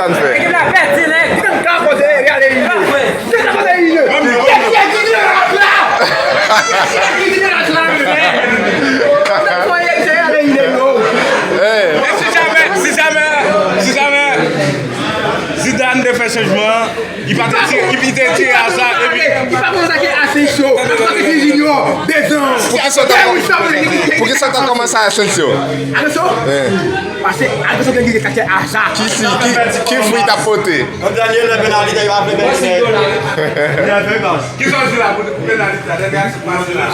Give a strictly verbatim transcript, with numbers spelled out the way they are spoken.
Ekip la pèdi nèt. Mwen ka poze Real Ine. Mwen ka poze Ine. Kiyès ki di Real la? Kiyès ki di Real la, men? Mwen ka poze Real Ine, yo. E si jamè, si jamè, si jamè Zidane te fè chanjman an, li pa te tire, li te tire Hazard epi. Li pa konn sa ki Asensio. Li pa konn sa ki Junior. Dezan. Poukisa w ta kòmanse Asensio? Asensio? Paske Asensio gen gide kate Hazard. Ki si, ki, ki fwi t ap pote? Yon dènye lè penalite, yo ap fè penalite. Kisa w di la pou penalite la? Dènye aksyon pase la.